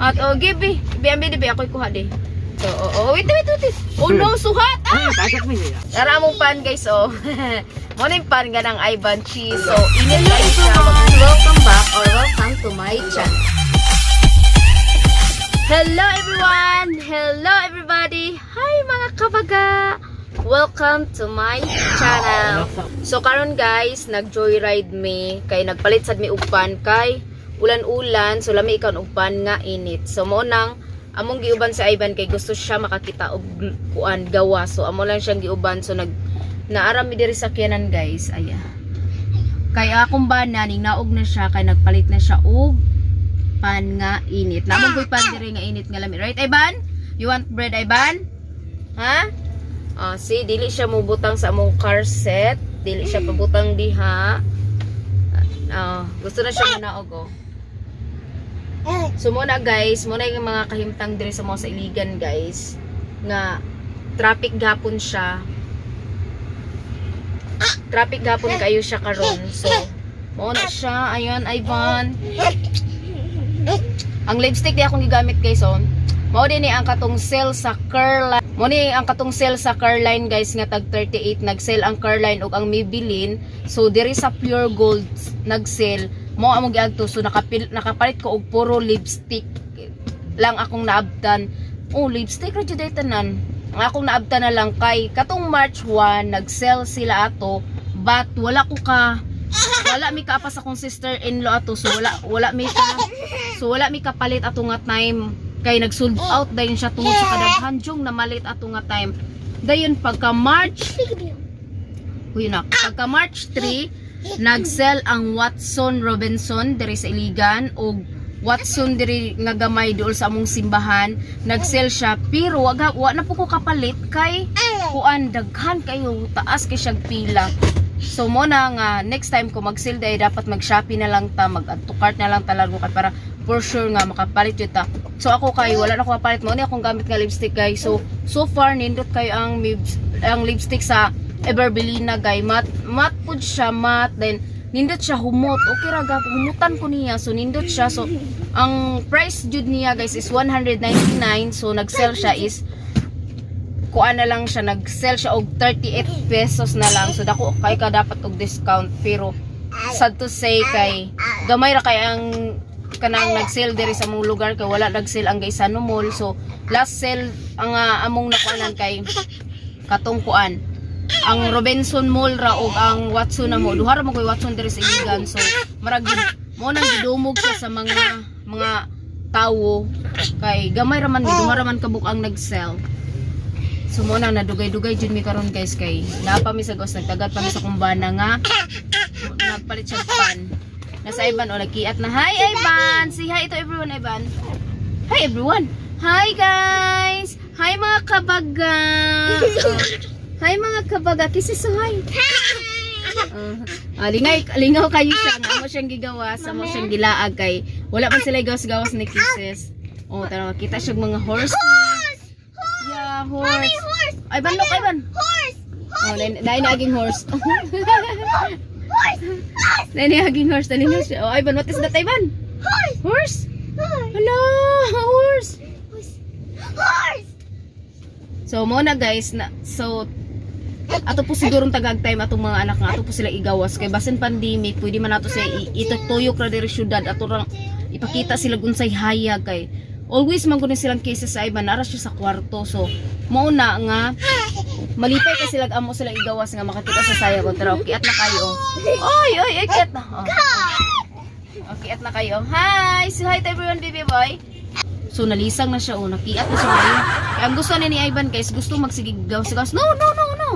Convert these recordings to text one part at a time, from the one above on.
At oh, give Bi ambi di bi ako'y kuha di. So, oh, wait, wait, wait, wait. Oh no, suhat. Ah! Tagak mi niya. Tara among pan, guys, oh. Mo ning pan nga ng Ivan cheese. So, init guys siya. Welcome back or welcome to my channel. Hello everyone! Hello everybody! Hi mga kabaga! Welcome to my channel. So karon guys, nag-joyride mi kay nagpalit sad mi og pan kay ulan-ulan, so lami ikaw og pan nga init. So mo nang among giuban si Ivan kay gusto siya makakita og kuan gawa. So amo lang siyang giuban, so nag naara mi diri sa sakyanan, guys. Aya. Kay akong bana ning naog na siya kay nagpalit na siya og pan nga init. Namong ko'y pan diri nga init nga lami. Right, Ivan? You want bread, Ivan? Ha? Ah, see, dili siya mubutang sa among car set. Dili siya pabutang diha. Ah, gusto na siya manaog oh. So muna guys, muna yung mga kahimtang diri sa mga sa Iligan, guys, nga traffic gapon siya. Traffic gapon kayo siya karon. So mo na siya. Ayun, Ivan. Ang lipstick di akong gigamit, guys, oh. Mao din ni ang katong sale sa Careline. Mao ni ang katong sale sa Careline, guys, nga tag 38. Nag-sale ang Careline ug ang Maybelline. So diri sa Pure Gold nag-sale. Mao among giadto, so nakapalit ko og puro lipstick lang akong naabtan. Oh, lipstick ra jud ay tanan. Ang akong naabtan na lang kay katong March 1 nag-sale sila ato, but wala mi kaapas akong sister-in-law ato, so wala wala mi ka so wala mi kapalit ato nga time kay nag sold out dayon siya tungod sa kadaghan jung namalit ato nga time. Dayon pagka March. Uy na, pagka March 3 nag-sell ang Watson Robinson diri sa Iligan og Watson diri nga gamay duol sa among simbahan. Nag-sell siya pero wa na po ko kapalit kay kuan, daghan kayo, taas kay siyag pila. So mo na nga next time ko mag-sale day dapat mag-Shopee na lang ta, mag add to cart na lang talaga kay para for sure nga makapalit jud ta. So ako kay wala na ko kapalit, mo ni akong gamit nga lipstick, guys. So so far nindot kayo ang lipstick sa Everbelina, guys. Matte matte pud siya, matte, then nindot siya humot. Okay ra ga humutan ko niya. So nindot siya. So ang price jud niya, guys, is 199. So nag-sell siya is kuan na lang siya, nag-sell siya og 38 pesos na lang. So dako kay ka dapat og discount, pero sad to say kay gamay ra kay ang kanang nag-sale diri sa among lugar kay wala nag-sale ang Gaisano Mall. So last sale ang among nakuanan kay katong kuan, ang Robinson Mall ra og ang Watson na mo. Duha ra mo koy Watson diri sa Iligan, so marag mo nang gidumog siya sa mga tawo kay gamay ra man, duha ra man kabuk ang nag-sell. So mo na nadugay-dugay jud mi karon, guys, kay naa pa mi sa gawas, nagtagat pa mi sa kumbana nga nagpalit siya pan. Nasa Ivan o nagkiat na. Hi Ivan. Say hi to everyone, Ivan. Hi everyone. Hi guys. Hi mga kabaga. Oh. Hi mga kabaga. Kisses, so hi. Lingay, lingaw kayo siya nga amo siyang gigawas, amo siyang gilaag kay wala man sila gawas-gawas ni Kisses. Oh, tara makita siya mga horse. Yeah, horse. Mommy, horse! Ivan, look, Ivan. Horse! Oh, naay naaging horse. Horse! Horse! Naay naaging horse. Dali na siya. Oh, Ivan, what is that, Ivan? Horse! Horse? Horse! Hala, horse. Horse! Horse! So, mo na guys, na, so, ato po sigurong tagag time atong mga anak nga ato po sila igawas kay basin pandemic, pwede man nato sila itutuyok ra diri syudad, ato ra ipakita sila unsay hayag kay always man gud silang cases sa iba nara siya sa kwarto. So mao na nga malipay kay sila amo sila igawas nga makakita sa sayag. O tara, okay, at na kayo. Oy oy oy, kiat na, oh. Okay, at na kayo. Hi, say hi to everyone, baby boy. So nalisang na siya, oh, nakiat na siya ngayon. Kaya ang gusto ni Ivan, guys, gusto magsigig gawas-gawas. No, no, no, no.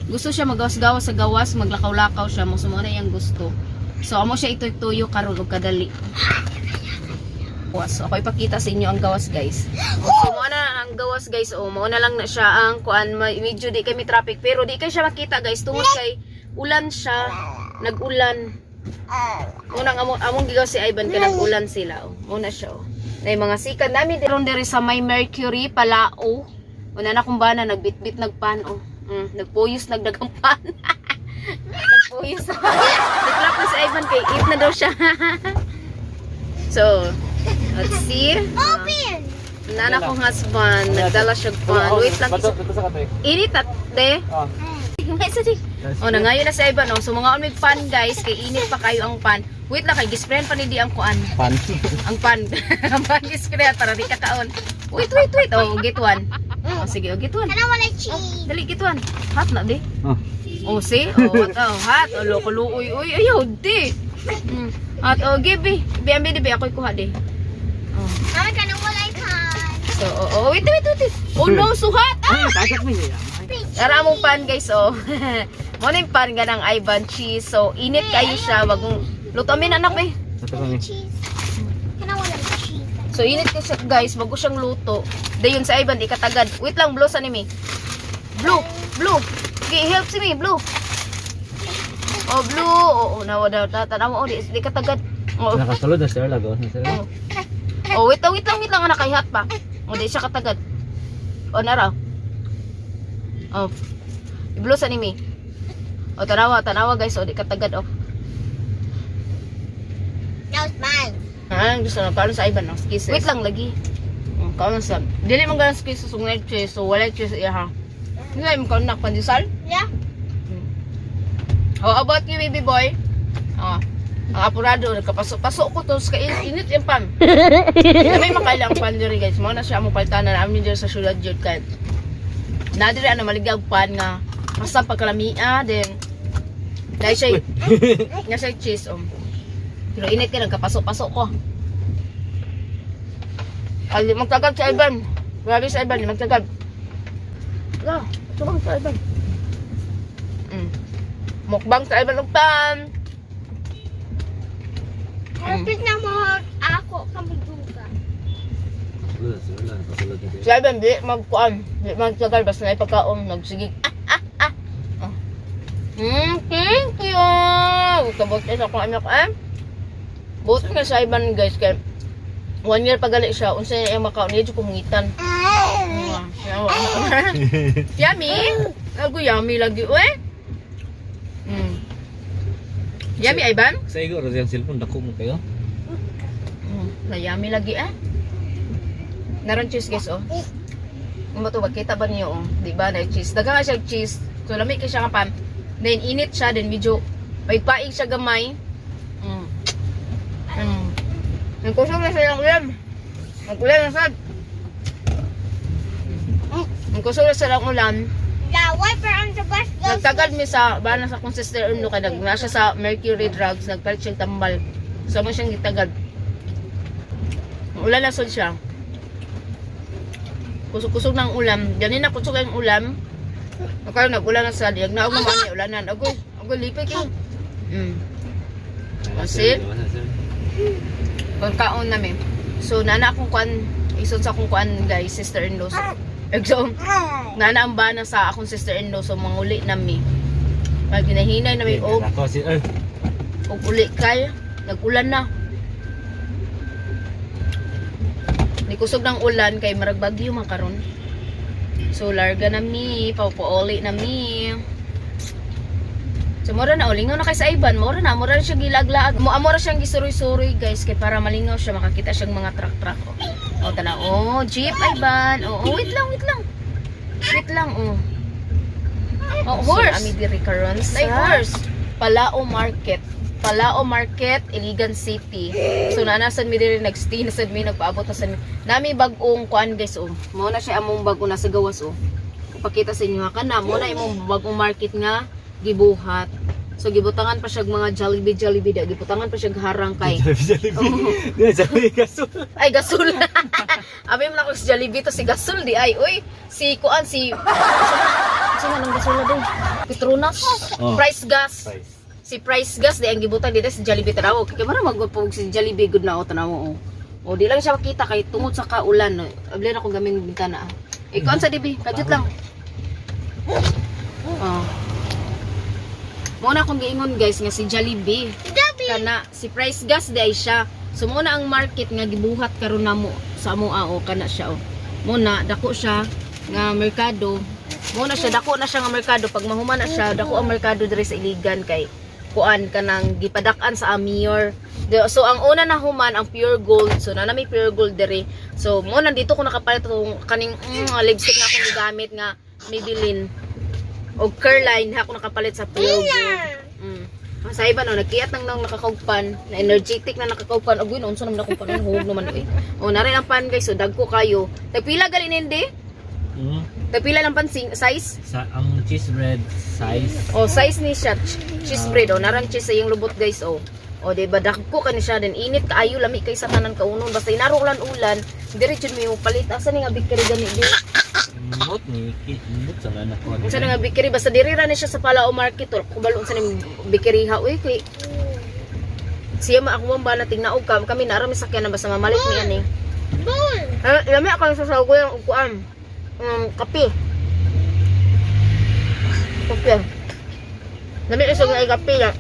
Gusto siya magawas-gawas sa gawas, maglakaw-lakaw siya, mo na iyang gusto. So amo siya ituyo karon og kadali. So ako ipakita sa inyo ang gawas, guys. So mo na ang gawas, guys, oh, mo na lang na siya ang kuan, medyo di kami traffic pero di kay siya makita, guys, tungod kay ulan siya, nag-ulan. Unang among gigaw si Ivan kay nag-ulan sila. Oh. Mo na siya. Oh. Na yung mga sikat namin ron diri sa may Mercury Palao. Una na kung bana nagbitbit nagpan oh. Nagpuyos nagdagang pan. Nagpuyos. Nagklap na si Ivan kay eat na daw siya. So, Let's see. Open! Nana kong husband, nagdala siya pan. Wait lang. Bato, bato sa katoy. Init at de. Ah. May isa di. Oh, nangayo na sa iba no. So mga may pan guys, kay init pa kayo ang pan. Wait lang kay gisprehan pa ni di ang kuan. Pan. Ang pan. Ang pan gisprehan para di ka kaon. Wait, wait, wait. Oh, get one. Oh, sige, oh, get one. Kana wala cheese. Dali, get one. Hot na di. Oh. Oh, see? Oh, what? Oh, hot. Oh, loko luoy. Uy, ayaw, di. Hot. Oh, give me. Bi, ambi, di, bi. Ako'y kuha, di. Oh. Mami, kana wala pan. So, oh, oh, wait, wait, wait, wait. Oh, no, so hot. Ah! Tagak mo niya. Tara mong pan, guys, oh. Mo na yung pan nga ng Ivan cheese. So, init kayo siya. Wag mong luto amin, anak, eh. Bato kami. Cheese. Kana wala cheese. So, init kayo siya, guys. Bago siyang luto. Dayon sa Ivan, di katagad. Wait lang, blue sa ni mi. Blue, blue. Okay, help si mi, blue. Oh, blue. Oo, oh, nawa daw. Tanawa, oh, di katagad. Oh, Nakasulod na sir lago. Na sir. oh. Oh, wait lang, wait lang, wait lang. Anak, kay hot pa. Oh, di siya katagad. Oh, nara. Oh. I-blue sa ni mi. Oh, tanawa, tanawa, guys. Oh, di katagad, oh. That was mine. Ah, gusto na kaon sa iban no, kisses. Wait lang lagi. Oh, kaon sa. Dili man ganas kisses ug night cheese, so wala cheese iya ha. Hindi mo kaon nak pandesal. Yeah. Oh, about you baby boy. Oh. Ang apurado nagkapasok-pasok ko to sa init yung pan. Na may makailang pan diri guys. Mao na siya among paltanan namin diri sa syudad jud kay. Na diri ana maligag pan nga basta pagkalamia then dahil siya nga siya cheese um. Pero init ka nagkapasok-pasok ko. Ay, magtagal sa Ivan. Grabe sa Ivan, magtagal. La, tumang sa Ivan. Mukbang sa Ivan og pan. Kapit na mo ako kami duga. Sulod na sir lang. Nakasulod na sir. Sa Ivan, di magkuan. Di magtagal, basta na ipagkaon. Nagsigig. Ah, ah, ah. Oh. Thank you. Kabot sa akong anak eh. Buti nga sa Ivan guys, kay one year pagali siya, unsa niya iyang makaon, niya kumungitan. Yummy? Ako yummy lagi, uy. Yummy, Ivan? Sa igo ra siyang cellphone dako mo kayo. Na yummy lagi, eh. Naron cheese, guys, oh. Kung ba to, kita ba niyo, oh? Di ba, na cheese. Daga nga siya cheese. So, lamig kay siya nga pan. Then, init siya. Then, medyo may paig siya gamay. Nagkusog na siya ng ulam. Nag-ulam na sad. Nagkusog na siya ng ulam. The wiper on the bus goes. Nagtagad mi sa bana sa akong sister in law kay nag na siya sa Mercury Drugs nagpalit siyang tambal. So mo siyang gitagad. Ulan na sud siya. Kusog-kusog ng ulam. Ganin na kusog ang ulam. Akala nag-ulan na sa diyag naog naman ni ulanan. Agoy, agoy lipay kayo. Kasi? Pagkaon namin. So nana akong kuan isod sa akong kuan guys, sister-in-law. So, so nana ang bana sa akong sister-in-law so manguli nami. Pag ginahinay nami og Ako si ay. og uli kay nag-ulan na. Nikusog ng ulan kay marag bagyo man karon. So larga na mi, paupauli na mi. So mura na ulingaw na kay sa Ivan, mura na siya gilaglaag. Mo amora siyang gisuroy-suroy guys kay para malingaw siya makakita siyang mga truck-truck. Oh, oh tana, oh, jeep Ivan. Oh, oh, wait lang, wait lang. Wait lang, oh. Oh, horse. So, ami diri karon sa Ay, horse. Palao Market. Palao Market, Iligan City. So nanasan mi diri nagstay na sad mi nagpaabot na sad mi. Nami bag-ong kuan guys oh. Mao na siya among bag-o na sa gawas oh. Ipakita sa inyo ha kana mo na imong bag-ong market nga gibuhat. So gibutangan pa siya og mga Jollibee Jollibee da gibutangan pa siya og harang kay Jollibee Jollibee. Di Jollibee gasol. Ay, gasol. Abi mo na ko si Jollibee to si gasol di ay. Uy, si kuan si sino nang gasol na Petronas. Oh. Price gas. Price. Si Price Gas di ang gibutan dito si Jollibee tanaw. Kay mara magpug si Jollibee good na o tanaw o. O di lang siya makita kay tungod sa kaulan. No. Abli na akong gamin bintana. Ah. Ikaw sa dibi, kajut lang. Oh. Mo na akong giingon guys nga si Jollibee kana si Price Gas di ay siya. So mo na ang market nga gibuhat karon namo sa amo o kana siya o. Mo na dako siya nga merkado. Mo na siya dako na siya nga merkado pag mahuman na siya dako ang merkado diri sa Iligan kay kuan kanang gipadak-an sa mayor. So ang una na human ang Pure Gold. So na may Pure Gold diri. So mo nandito ko nakapalit tong kaning lipstick nga akong gigamit nga Maybelline. Og Careline ha ako nakapalit sa Pure Gold. Ang sa iba no nagkiyat nang nang nakakaugpan, na energetic na nakakaugpan og yun unsa naman akong panon huwag naman oy. O nari ang pan, guys, so dagko kayo. Tagpila gali nindi? Tagpila lang pan size? Sa ang cheese bread size. O size ni siya cheese bread o narang cheese sa iyang lubot, guys, oh. O di ba dagko kani siya din init kaayo, lami kay sa tanan kaunon basta inaro ulan ulan diri jud mi palit. Asa ni nga bakery gani di? Mot ni mot sa na ko. Unsa na nga bakery, basta diri ra ni siya sa Palao Market tol. Kubalo unsa ni bakery ha uy kay siya ma ako ba na tingnaog ka kami naara mi sakyan na basta mamalit mi ani. Bowl. Eh, lami ako sa sago yung kuan. Kape. Kape. Lami isog nga kape ya.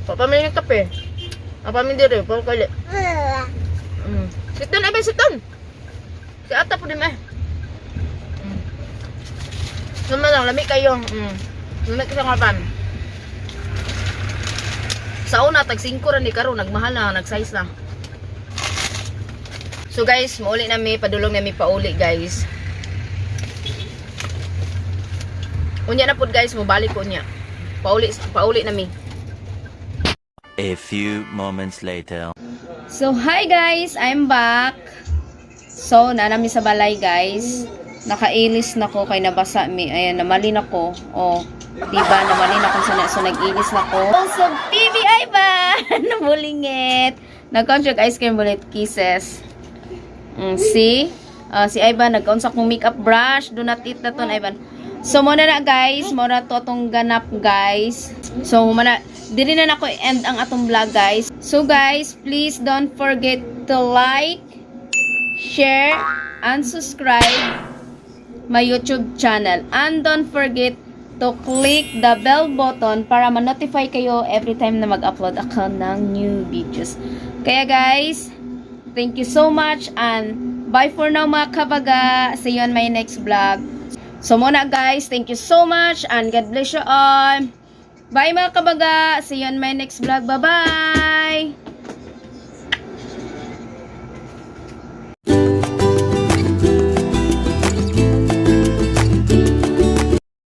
Papamin ng kape. Papamin dire, pero kali. Ugh. Siton ay ba siton? Si ata po din eh. Naman lang, lami kayo. Lami kayo sa kapan. Sa una, tag 5 ra ni karon, nagmahal na, nag-size na. So guys, mauli na mi, padulong na mi pauli, guys. Unya na pud, guys, mobalik ko unya. Pauli pauli na mi. A few moments later. So, hi guys! I'm back! So, nanami sa balay, guys. Nakailis na ko kay nabasa mi. Ayan, namali na ko. Oh, diba? Namali na ko sa so nag-ilis na ko. Also, PBI ba? Namulingit. Nag-contract ice cream ulit. Kisses. See? Ah, si Ivan, nag-unsa kong makeup brush. Do not eat that one, Ivan. So, muna na guys. Muna to atong ganap, guys. So, muna, dili na nako end ang atong vlog, guys. So, guys, please don't forget to like, share, and subscribe my YouTube channel. And don't forget to click the bell button para ma-notify kayo every time na mag-upload ako ng new videos. Kaya guys, thank you so much and bye for now, mga kabaga. See you on my next vlog. So muna guys, thank you so much and God bless you all. Bye, mga kabaga. See you on my next vlog. Bye-bye.